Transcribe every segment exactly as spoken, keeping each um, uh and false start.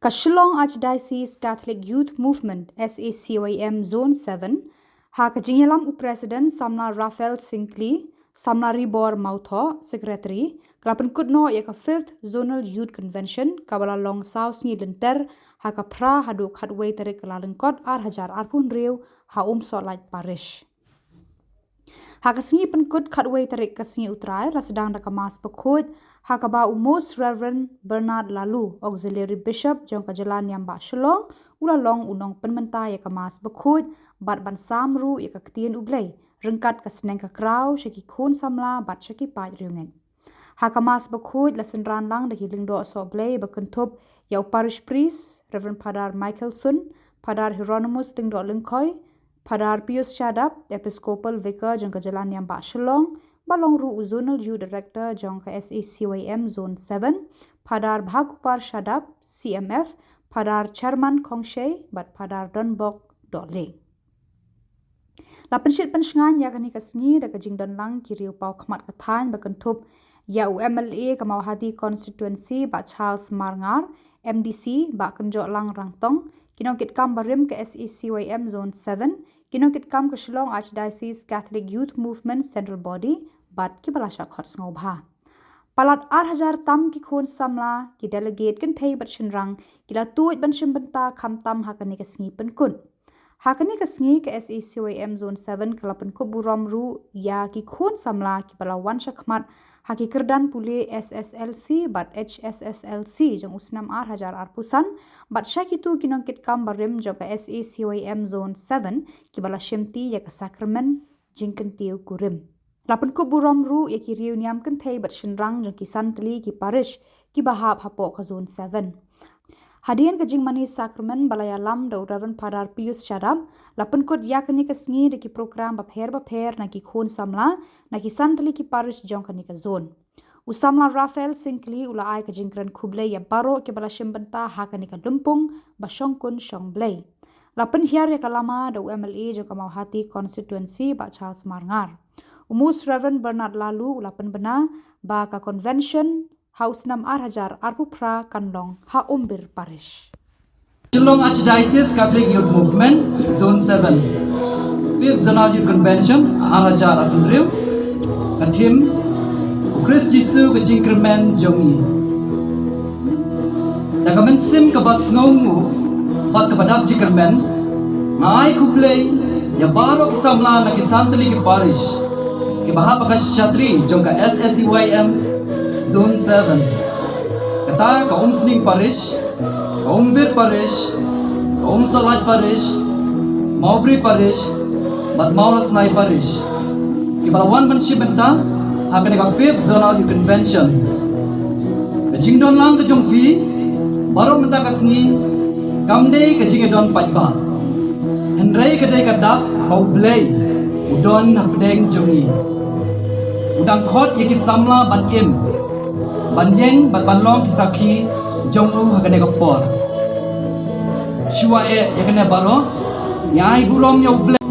Ka Shillong Archdiocese Catholic Youth Movement, S A C Y M Zone seven, ha ka jingïalam u President Samla Raphael Syngkli, Samla Ribor Mawthoh, Secretary, ka la pynkut noh ïa ka fifth Zonal Youth Convention, kaba la long saw sngi lynter, ha ka phra haduh khatwei tarik Kyllalyngkot ar hajar arphew hynriew, ha Umsohlait Parish. Ha ka sngi pynkut khatwei tarik ka sngi U Trai, la sdang da ka Mass Bakhuid, ha kaba u Most Reverend Bernard Laloo, Auxiliary Bishop jong ka jylla Niam Bah Shillong, u la long u nongpynmynta ïa ka Mass Bakhuid, bad ban sam ruh ïa ka ktien U Blei, ryngkat ka sneng ka kraw sha ki khun samla bad sha ki paid riewngeit. Ha ka Mass Bakhuid la synran lang da ki lyngdoh sohblei ba kynthup ïa u Parish Priest, Reverend Father Michael Sun, Father Hieronymus Lyngdoh Lyngkhoi, Father Pius Shadap, Episcopal Vicar jong ka jylla Niam Bah Shillong, ba long ruh u Zonal Youth Director jong ka S A C Y M Zone seven, Father Bhagupar Shadap, C M F, Father Chairman Khongshei, bad Father Donbok Dohlieng. La pynshit pynshngaiñ ïa kane ka sngi da ka jingdon lang ki riew paw khmat ka thaiñ ba kynthup ïa u M L A ka Mawhati Constituency Bah Charles Marngar, M D C Bah Kynjohlang Rangtong, ki nongkitkam barim ka S A C Y M Zone seven, ki nongkitkam ka Shillong Archdiocese Catholic Youth Movement Central Body, bad kiba la shah khot sngewbha. Palat ar hajar tam ki khun samla, ki delegate kynthei bad shynrang, ki la tuid ban shim bynta khamtam ha kane ka sngi pynkut. Ha kane ka sngi ka S A C Y M Zone seven ka la pynkup burom ruh ïa ki khun samla kiba la wan shakhmat ha ki kyrdan pule S S L C bad H S S L C jong u snem ar hajar arphew san, bad sha kito ki nongkitkam barim jong ka S A C Y M Zone seven kiba la shimti ïa ka sakramen jingkyntiew kurim. La pynkup burom ruh ïa ki riew niam kynthei bad shynrang jong ki san tylli ki parish kiba hap hapoh ka Zone seven. Hadien ka jingmane sakramen ba la ïalam da u Reverend Father Pius Shadap, la pynkut ïa kane ka sngi da ki program bapher bapher na ki khun samla na ki san tylli ki parish jong kane ka zone. U samla Raphael Syngkli u la ai ka jingkren khublei ïa baroh kiba la shim bynta ha kane ka lympung ba shongkun shongblei. La pynhiar ïa ka lama da u M L A jong ka Mawhati Constituency Bah Charles Marngar. U Most Reverend Bernard Laloo u la pynbna ba ka convention ha u snem ar hajar arphew phra kan long ha Umbir Parish. Shillong Archdiocese Catholic Youth Movement, Zone seven. Fifth Zonal Youth Convention, ar hajar arphew hynriew. Ka theme, U Khrist Jisu ka jingkyrmen jong ngi. Da ka mynsiem kaba sngewnguh bad kaba dap jingkyrmen, nga ai khublei ïa baroh ki samla na ki san tylli ki parish kiba hap ha ka shatri jong ka S A C Y M Zone seven. Kata ka Umsning Parish, ka Umbir Parish, ka Umsohlait Parish, Mawbri Parish, bad Mawlasnai Parish, kiba la wan ban shim bynta ha kane ka fifth Zonal Youth Convention. Ka jingdon lang ka jong phi baroh mynta ka sngi kam dei ka jingdon paidbah, hynrei ka dei ka dak ba U Blei u don hapdeng jong ngi. U dang khot ïa ki samla ban im, ban ïeng bad ban long ki sakhi jong u ha kane ka por. Shuwa eh ïa kane baroh, ngi ai burom ïa U Blei.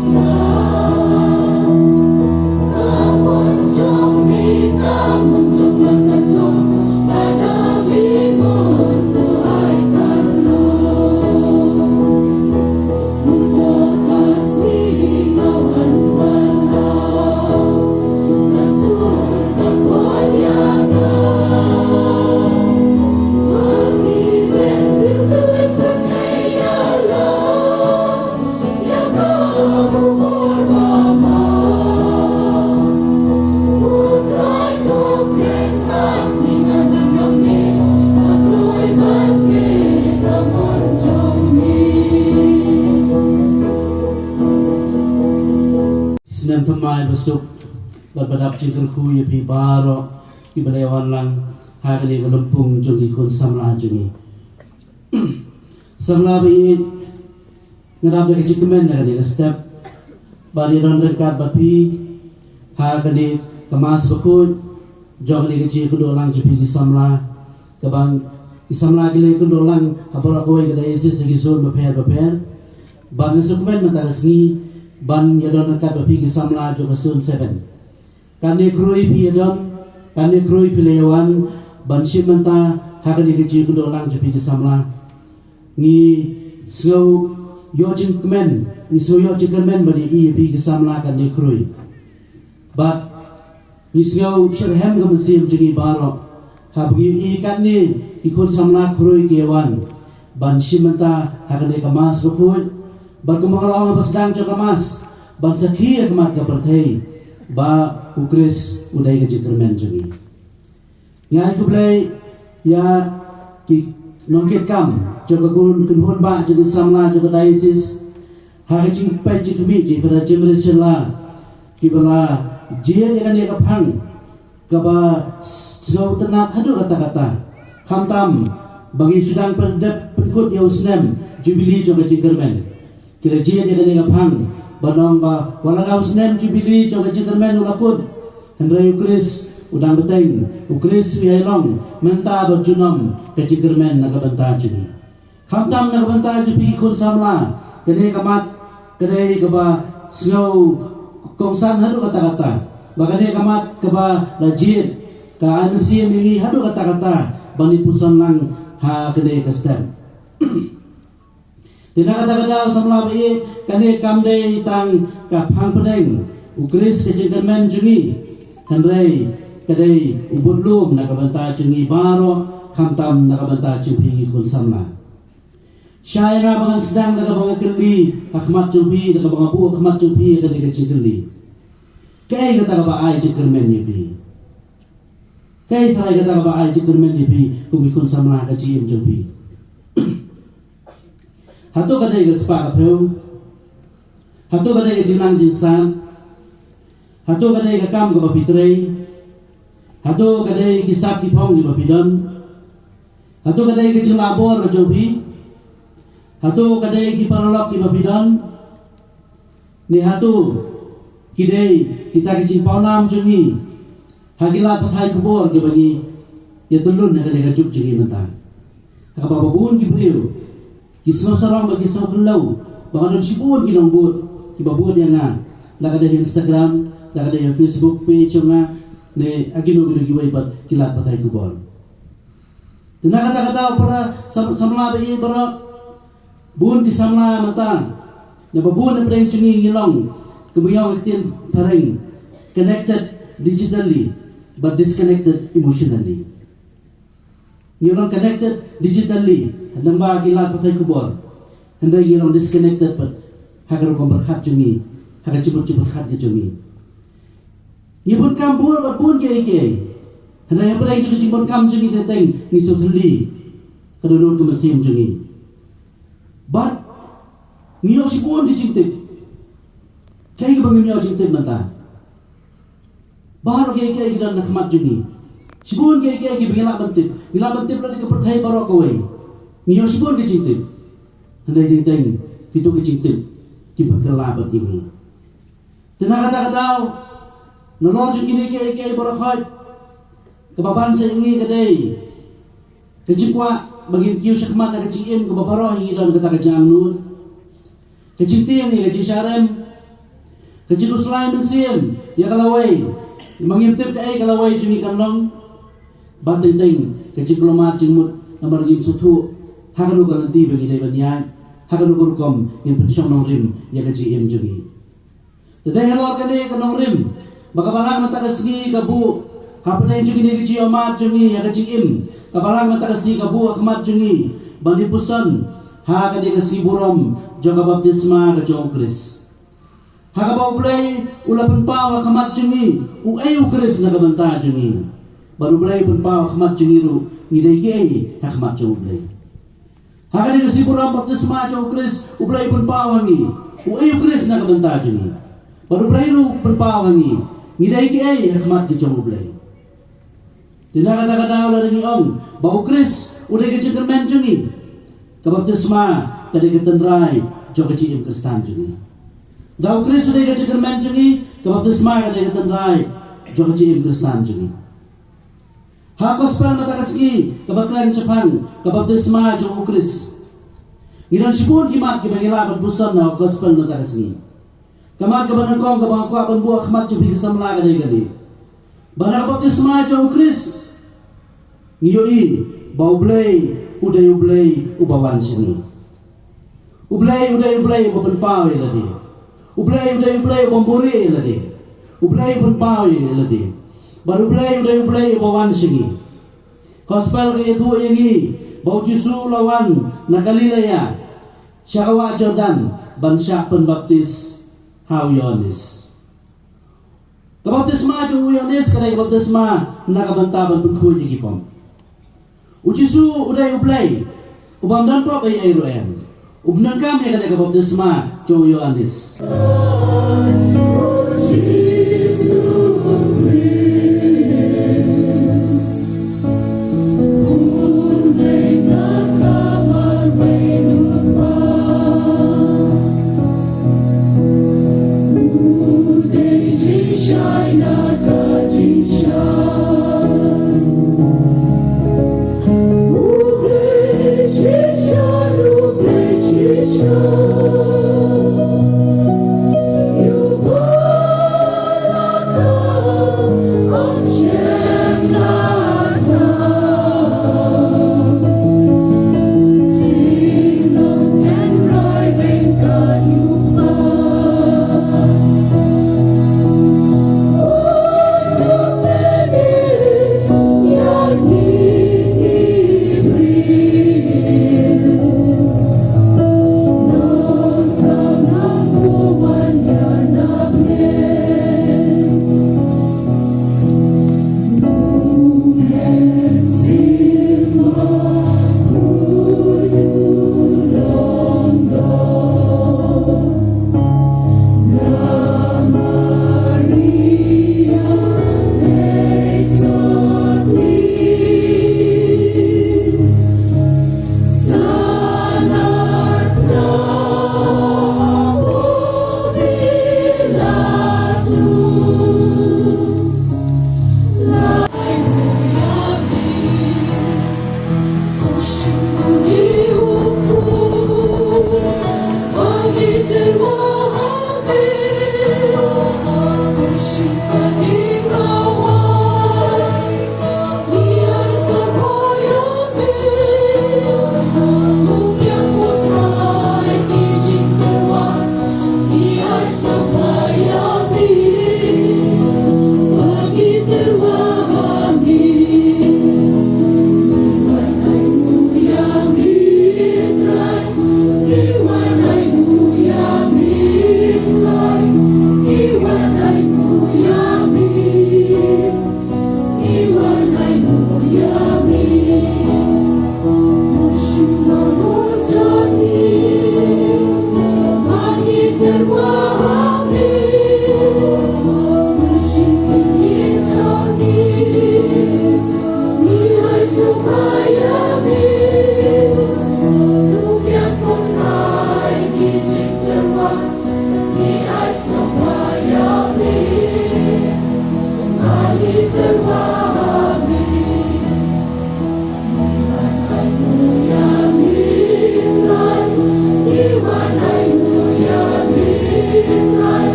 Snem thymmai ba suk bad ba dap jingkyrkhu ïa phi baroh kiba la wan lang ha kane ka lympung jong ki khun samla jong ngi. Samla ba ïeit, nga dap da ka jingkmen ïa kane ka step ban ïadon ryngkat bad phi ha kane ka Mass Bakhuid jong kane ka jingïakynduh lang jong phi ki samla, kaba ki samla ki la ïakynduh lang ha baroh kawei ka diocese ha ki zone bapher bapher. Bad nga sngewkmen mynta ka sngi ban ïadon ryngkat bad phi ki samla jong ka Zone seven. Kane khrui phi ïadon, kane khrui phi la ïawan ban shim bynta ha kane ka jingïakynduh lang jong phi ki samla. Ngi sngew ïoh jingkmen, ngi sngew ïoh jingkmen ban ïohi ïa phi ki samla katne khrui. Bad ngi sngew shitrhem ka mynsiem jong ngi baroh haba ngi ïohi katne ki khun samla khrui ki ïa wan ban shim bynta ha kane ka Mass bakhuid. Bad kumba nga la ong haba sdang jong ka Mass, ban sakhi ha khmat ka pyrthei ba U Khrist u dei ka jingkyrmen jong ngi. Nga ai khublei ïa ki nongkitkam jong ka kynhun, kynhun bah jong ki samla jong ka diocese ha ka jingpeit jingkhmih jong i Father Jim Rishella, kiba la jied ïa kane ka phang kaba sngewtynnat haduh katta katta. Khamtam ba ngi sdang pyndep pynkut ïa u snem Jubilee jong ka jingkyrmen, ki la jied ïa kane ka phang ban ong ba wat la ka u snem Jubilee jong ka jingkyrmen u la kut, hynrei U Khrist u dang bteng, U Khrist u ïai long mynta bad junom ka jingkyrmen na ka bynta jong ngi. Khamtam na ka bynta jong phi ki khun samla, kane ka mat ka dei kaba sngew kongsan haduh katta katta, ba kane ka mat kaba la jied ka ai mynsiem ïa ngi haduh katta katta ban ïa puson lang ha kane ka step. Te na kata ka daw samla ba ïeit, kane kam dei tang ka phang pdeng U Khrist ka jingkyrmen jong ngi, hynrei ka dei u budlum na ka bynta jong ngi baroh, khamtam na ka bynta jong phi ki khun samla. Shai nga ba ngan sdang da kaba nga kylli ha khmat jong phi, da kaba nga buh ha khmat jong phi ïa kane ka jingkylli. Kaei kata kaba ai jingkyrmen ïa phi? Kaei trai kata kaba ai jingkyrmen ïa phi kum ki khun samla ka jingim jong phi? Hato ka dei ka spah ka phew? Hato ka dei ka jingnang jingstad? Hato ka dei ka kam kaba phi trei? Hato ka dei ki sap ki phong kiba phi don? Hato ka dei ka jinglahbor ka jong phi? Hato ka dei ki paralok kiba phi don? Ne hato ki dei kita ki jingpawnam jong ngi ha ki lad pathai khubor kiba ngi ïa tylun ha kane ka juk jong ngi mynta? Ha kaba ba bun ki briew ki sngew sarong bad ki sngew kynlew ba nga don shibun ki nongbud kiba bud ïa nga, la ka dei ha Instagram, la ka dei ha Facebook page jong nga, ne ha kino kino kiwei pat ki lad pathai khubor. Te na kata ka daw para sam-, samla ba ïeit baroh, bun ki samla mynta, naba bun na pdeng jong ngi ngi long, kumba ong ka ktien phareng, connected digitally but disconnected emotionally. Ngi long connected digitally lyngba ki lad pathai khubor, hynrei ngi long disconnected pat ha ka rukom pyrkhat jong ngi, ha ka jingmut jingpyrkhat ka jong ngi. Ngi bun kam bun bad bun kiei kiei, hynrei hapdeng jong ka jingbun kam jong ngi teng teng ngi sngewthylli ka dohnud ka mynsiem jong ngi. Bad ngi ïoh shibun ki jingtip. Kaei kaba ngim ïoh jingtip mynta? Baroh kiei kiei ki don na khmat jong ngi. Shibun kiei kiei kiba ngi lah ban tip. Ngi lah ban tip lade ka pyrthei baroh kawei. Ngi ïoh shibun ki jingtip, hynrei teng teng kito ki jingtip kiba kylla bad ïa ngi. Te na kata ka daw, nalor jong kine kiei kiei baroh khoit, kaba ban sa ïa ngi ka dei ka jingkwah ba ngin kiew shakhmat na ka jingim kaba baroh ngi don kata ka jingangnud. Ka jingtieng ïa ka jingshah rem, ka jingkhuslai mynsiem ïa ka lawei, ba ngim tip kaei ka lawei jong ngi kan long. Bad teng teng ka jingkhlem jingmut namar ngim sngewthuh ha kano ka lynti ba ngi dei ban ïaid, ha kano ka rukom ngin pynshong nongrim ïa ka jingim jong ngi. Te dei halor kane ka nongrim ba ka Balang mynta ka sngi ka buh hapdeng jong kine ki jingïohmat jong ngi ïa ka jingim. Ka Balang mynta ka sngi ka buh ha khmat jong ngi ban ïa puson ha kane ka sngi burom jong ka baptisma ka jong U Khrist, ha kaba U Blei u la pynpaw ha khmat jong ngi uei U Khrist na ka bynta jong ngi. Bad U Blei u pynpaw ha khmat jong ngi ruh ngi dei kiei ha khmat jong U Blei. Ha kane ka sngi burom baptisma jong U Khrist, U Blei u pynpaw ha ngi uei U Khrist na ka bynta jong ngi. Bad U Blei ruh u pynpaw ha ngi, ngi dei kiei ha khmat ki jong U Blei. Te na kata ka daw lada ngi ong ba U Khrist u dei ka jingkyrmen jong ngi, ka baptisma ka dei ka tynrai jong ka jingim Khristan jong ngi. Da U Khrist u dei ka jingkyrmen jong ngi, ka baptisma ka dei ka tynrai jong ka jingim Khristan jong ngi. Ha gospel mynta ka sngi kaba kren shaphang ka baptisma jong U Khrist, ngi don shibun ki mat kiba ngi lah ban puson ha gospel mynta ka sngi. Ka mat kaba nyngkong kaba nga kwah ban buh ha khmat jong phi ki samla ka dei kane, ba na ka baptisma jong U Khrist ngi ïohi ba U Blei U dei U Blei uba wan sha ngi. U Blei u dei U Blei uba pynpaw ïa lade. U Blei u dei U Blei uba buhrieh ïa lade. U Blei u pynpaw ïa lade. Bad U Blei u dei U Blei uba wan sha ngi. Gospel ka ïathuh ïa ngi ba U Jisu u la wan na Galilea sha ka wah Jordan ban shah pynbaptis ha u Ïoannis. Ka baptisma jong u Ïoannis ka dei ka baptisma na ka bynta ban pynkhuid ïa ki pop. U Jisu u dei U Blei, u bym don pop ei ei ruh em. U pyndonkam ïa kane ka baptisma jong u Ïoannis.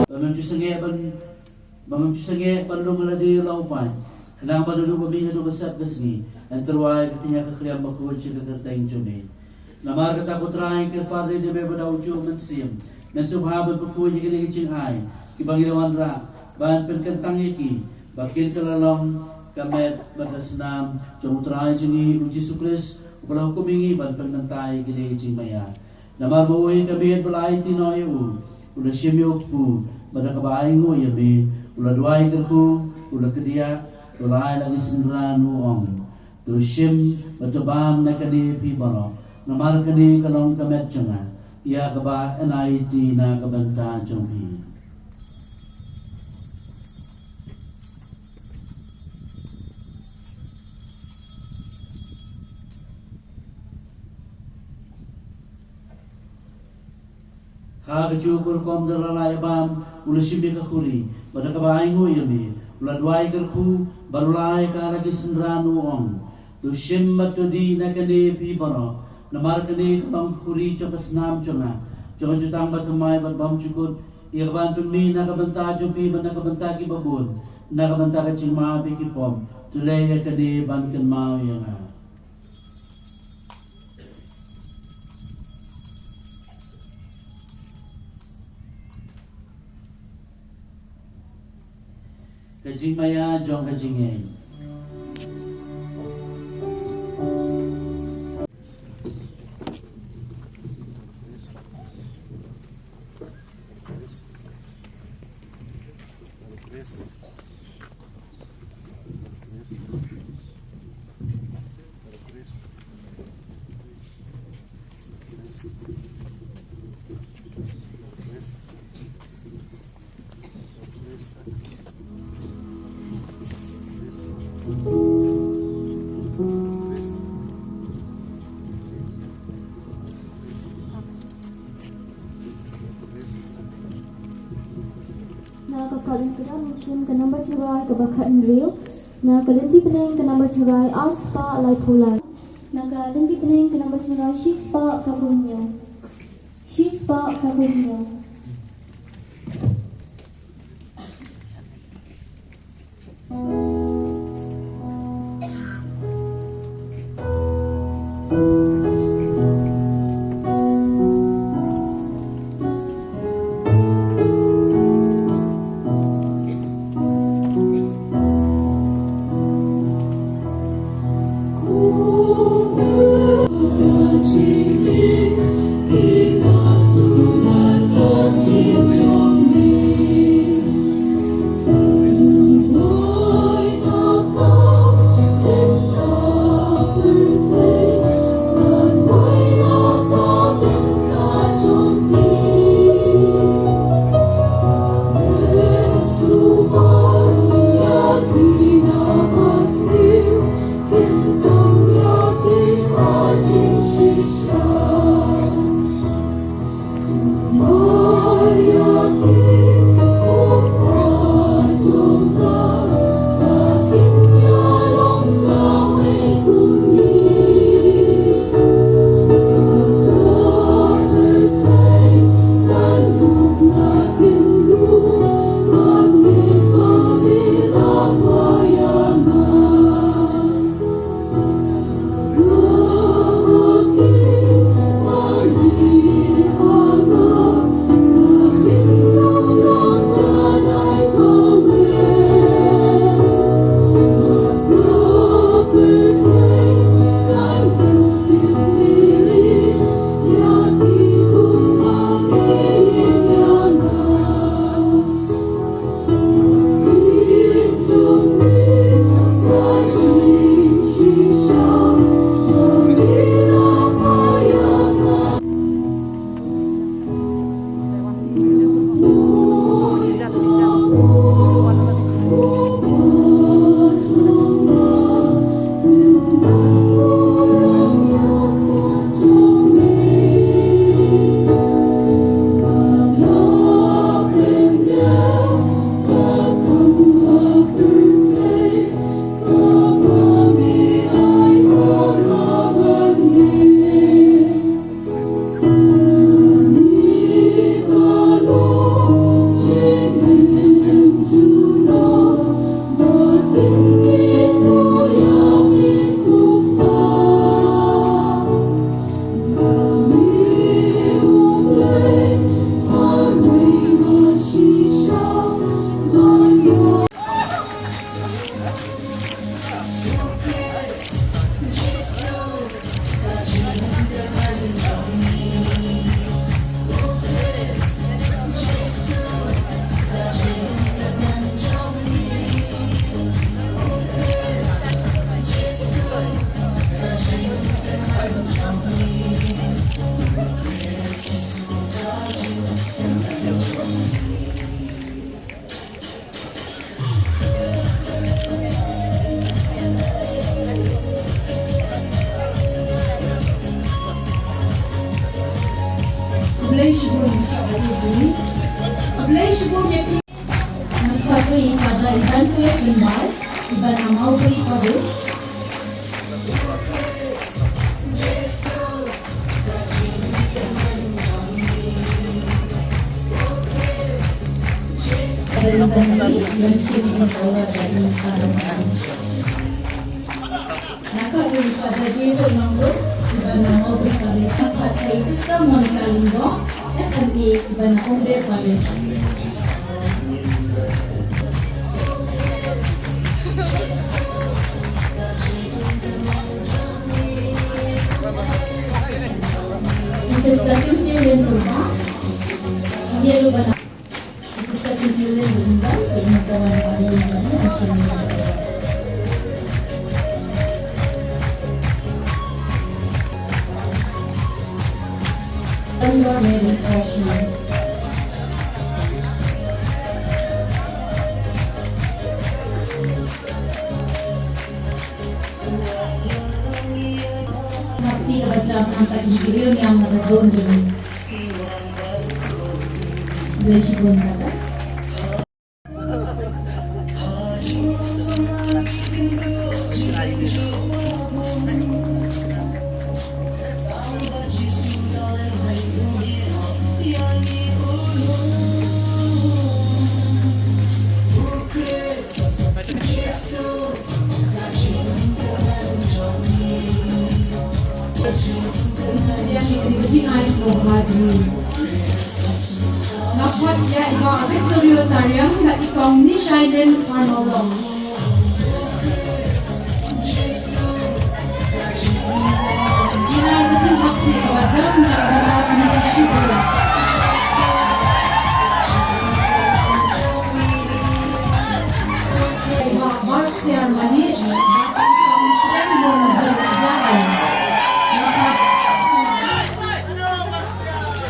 Ba mem ju sangeh ban, ba mem ju sangeh ban lum ha lade la u paid, khnang ba naduh ba mih haduh ba sep ka sngi, yn tyrwa ïa ka kñia ka khliam bakhuid sha ka kyrteng jong me. Namar kata ko Trai, kyrpad ïa me ba da u juh mynsiem, men sngewbha ban pynkhuid ïa kine ki jingai kiba ngi la wanrah, ban pynkyntang ïa ki ba kin kylla long ka met bad ka snam jong u Trai jong ngi u Jisu Khrist, uba la hukum ïa ngi ban pynmynta ïa kine ki jingmaïa. Namar ba u, ïa ka miet ba la aiti noh ïa u, u la shim ïa u kpu, bad da kaba ainguh ïa me, u la duwai kyrkhu, u la kdiah, u la ai la ki synran, u ong: To shim bad to bam na kane phi baroh, namar kane ka long ka met jong nga, ïa kaba yn aiti na ka bynta jong phi. Ha kajuh ka rukom da la lah ïa bam, u la shim ïa ka khuri, bad da kaba ainguh ïa me, u la duwai kyrkhu, bad u la ai ïa ka ha la ki synran, u ong: To shim bad to dih na kane phi baroh, namar kane ka long ka khuri jong ka snam jong nga, jong ka jutang bathymmai bad bymjukut, ïa kaban pynmih na ka bynta jong phi bad na ka bynta ki babun, na ka bynta ka jingma bad ki pop. To leh ïa kane ban kynmaw ïa nga. Ka jingmaïa jong ka jingngeit. Na ka Korinth kaba nyngkong, ka namba jingrai kaba khathynriew. Na ka Lynti Bneng, ka namba jingrai arspah laiphew lai. Na ka Lynti Bneng, ka namba jingrai shispah khatphew hynñiew. Shispah khatphew hynñiew. Khublei shibun ïa phi. Ngan khot ïa i Father Evangelist Ringbai, i ba na Mawbri Parish. Naka uri Father David Nongrung, i ba na Mawbri Parish. Naka uri Sister Monica Lyngdoh, F M A, i ba na Umde Parish. Sister Kimchi Lyngdoh, i ba na Ngapti ka bajam angkat hikiril niam na ka zon jong ngi. Bless you, Father. Nga khot ïa i Bah Victorio Tariang bad i Kong Nishailin Kharnawlong. Ïa ka jingpynhap kti kaba jam na ka bynta kane ka shuh. Bah Barksiar Manik, Bah Tengmun Jaran. Nga khot,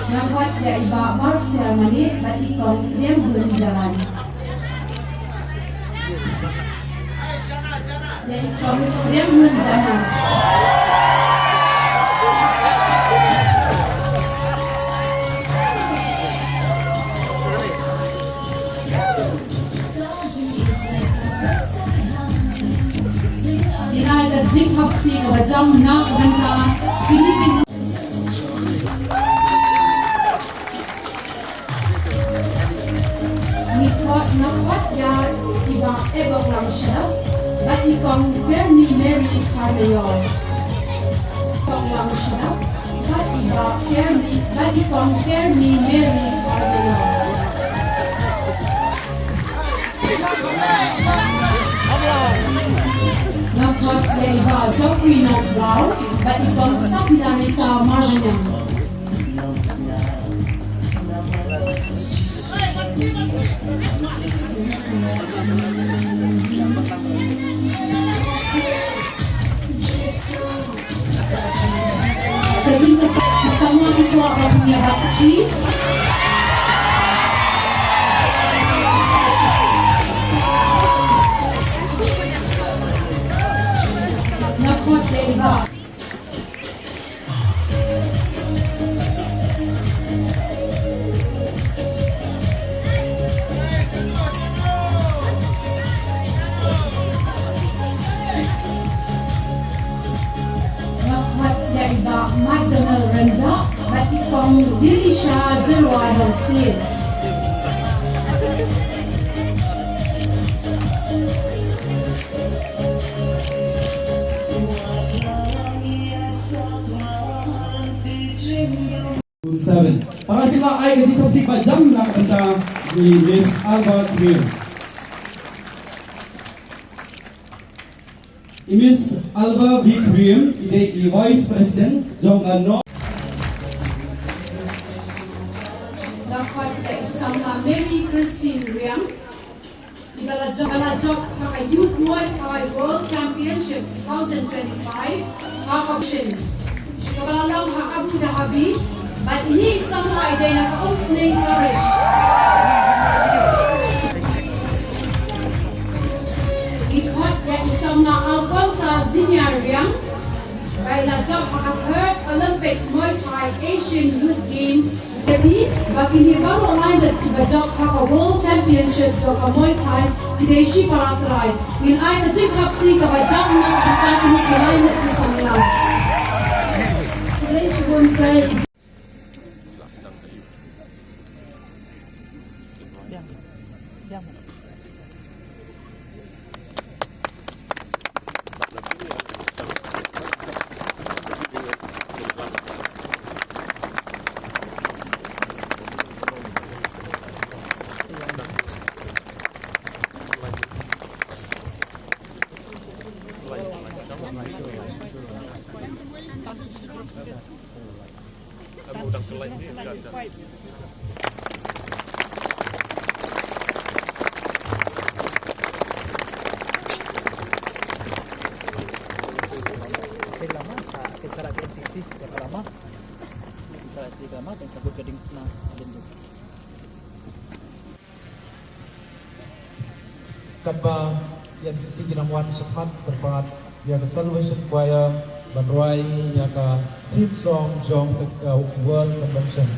nga khot ïa i Bah Barksiar Manik bad i Kong Tengmun Jaran. Ïa i Kong Tengmun Jaran. Ïa ka jingpynhap kti kaba jam na ka bynta kine ki Ngi khot, nga khot ïa i Bah Ebok Langshadap bad i Kong Kerni Mary Kharmayor. Ebok Langshadap bad i Bah Kerni, bad i Kong Kerni Mary Kharmayor. Nga khot ïa i Bah Geoffrey Nongkhlaw bad i Kong Sabina Risa Maranyang. Ka jingkyrpad ka samla ki kwah ban ïa baptis. Nga khot ïa i Bah. Nga khot ïa i Bah McDonald Rynjah bad i Kong Lilisha Jyrwa Dawsir. Seven. Para sngewbha ai ka jingthap kti kaba jam na ka bynta i Miss Alba Khyriem. I Miss Alba B Khyriem i dei i Vice President jong ka North. Nga khot ïa i samla Mary Christine Riang. Iba la jop, iba la jop ha ka Youth Muay Thai World Championship two thousand twenty-five ha ka Shin, kaba la long ha Abu Dhabi. Bad ine i samla i dei na ka Umsning Parish. Ngi khot ïa i samla Alfonsa Zinia Riang, ba i la jop ha ka third Olympic Muay Thai Asian Youth Game Phi ba kine baroh lai ngut kiba jop ha ka World Championship jong ka Muay Thai ki dei shi para trai. Ngin ai ka jingkhapkti kaba jam na ka bynta kine ki lai ngut ki samla. Khublei shibun. Katba ïa N C C ki nang wan shakhmat kyrpad ïa ka Salvation Choir ban rwai ïa ka theme song jong ka World Convention.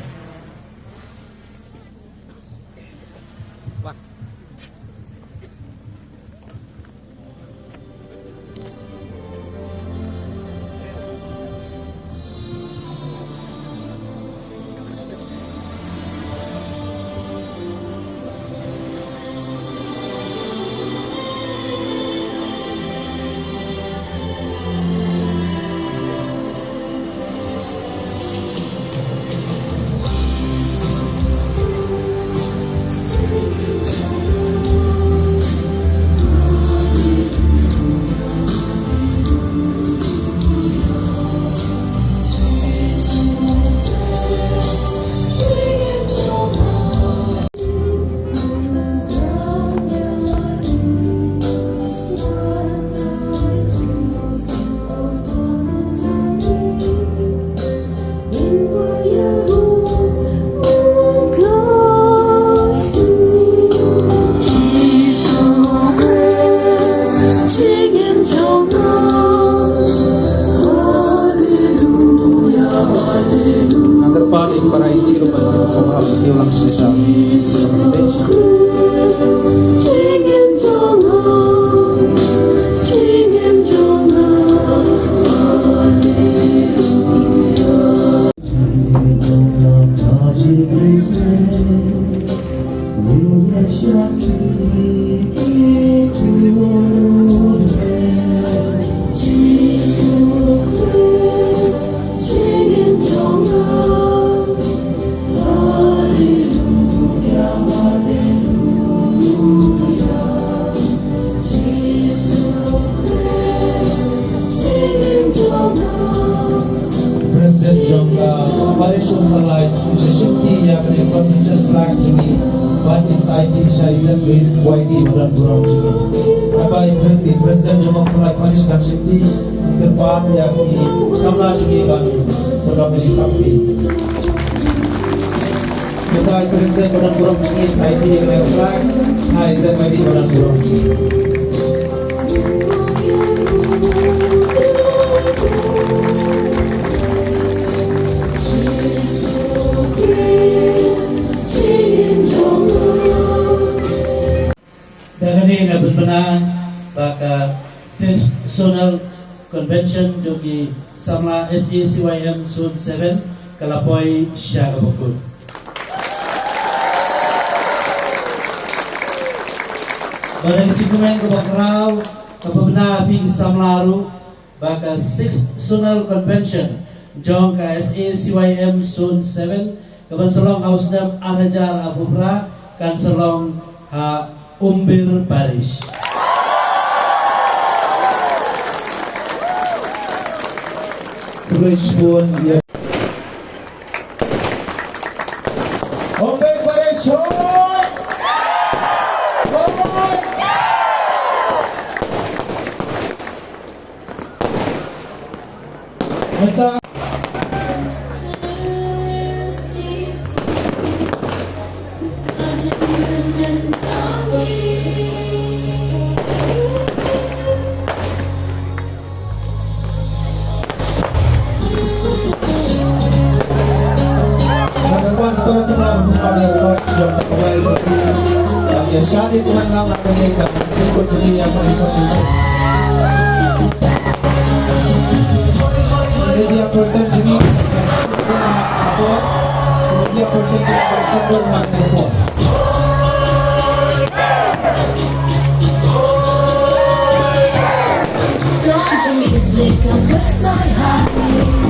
Ngan kyrpad ïa ki para isi ruh ban sngewbha ban kiew lang shisha sha stage. President jong ka Parish Umsallai, sha shimti ïa ka Convention Flag jong ngi, ban sa aiti sha i Sir Wayde Madanburom jong ngi. Haba i Pre-, i President jong ka Umsallai Parish dang shimti, kyrpad ïa ki samla jong ngi ban sdang ka jingkhapkti. Kyrpad ïa i President Madanburom jong ngi sa aiti ïa ka flag, ha i Sir Wayde Madanburom jong ngi. Da kane nga pynbna ba ka fifth Zonal Convention jong ki samla S A C Y M Zone seven ka la poi sha kaba kut. Bad da ka jingkmen kaba khraw, nga pynbna ïa phi ki samla ruh, ba ka sixth Zonal Convention jong ka S A C Y M Zone seven, ka ban sa long ha u snem ar hajar arphew phra, kan sa long ha Umbir Parish. Khublei shibun ïa Umbir Parish, hoi! Hoi! Mynta Jadi Tuhan, ngam lah kami dah ikut jeli yang kami ikut jeli. Media person jeli. Media person jeli.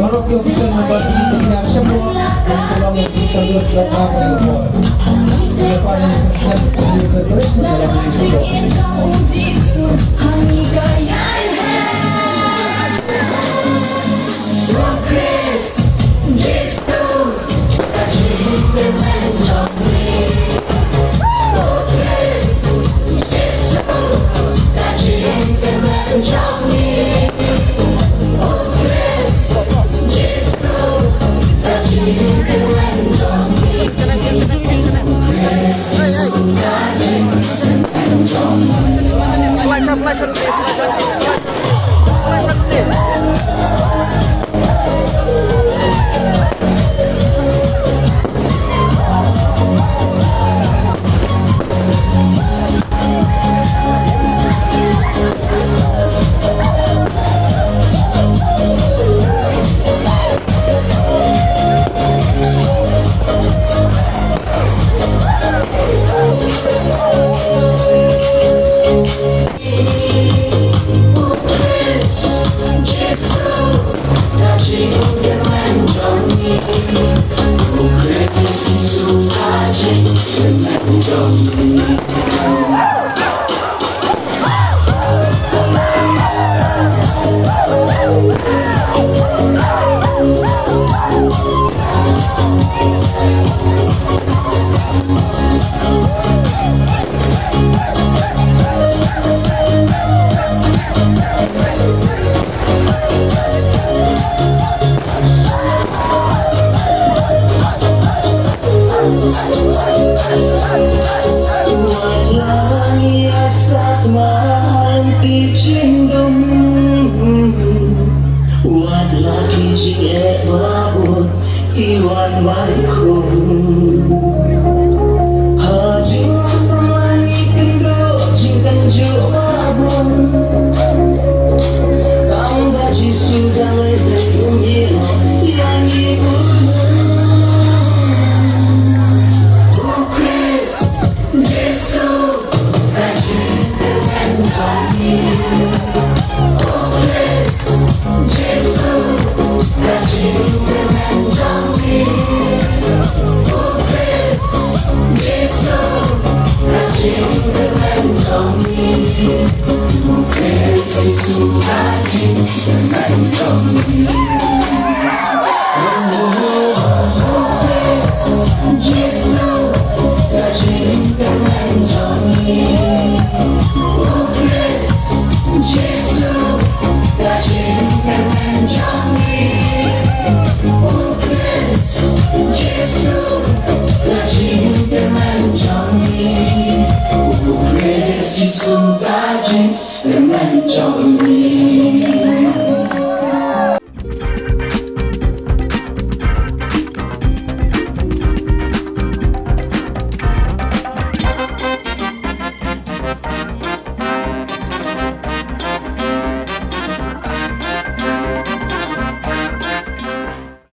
Baroh ki official member jong ki pynïar shemphang, ki long official member jong ka Singapore. Ki panis, ki preparation dalam Singapore. Wat la ki jingeh ba bun ki wan ban khum. Ha jingsamla ngi kynduh jingkynjuh ba bun. Tang ba Jisu dang leit, um ïehnoh ïa ngi bun. Oh Khrist Jisu.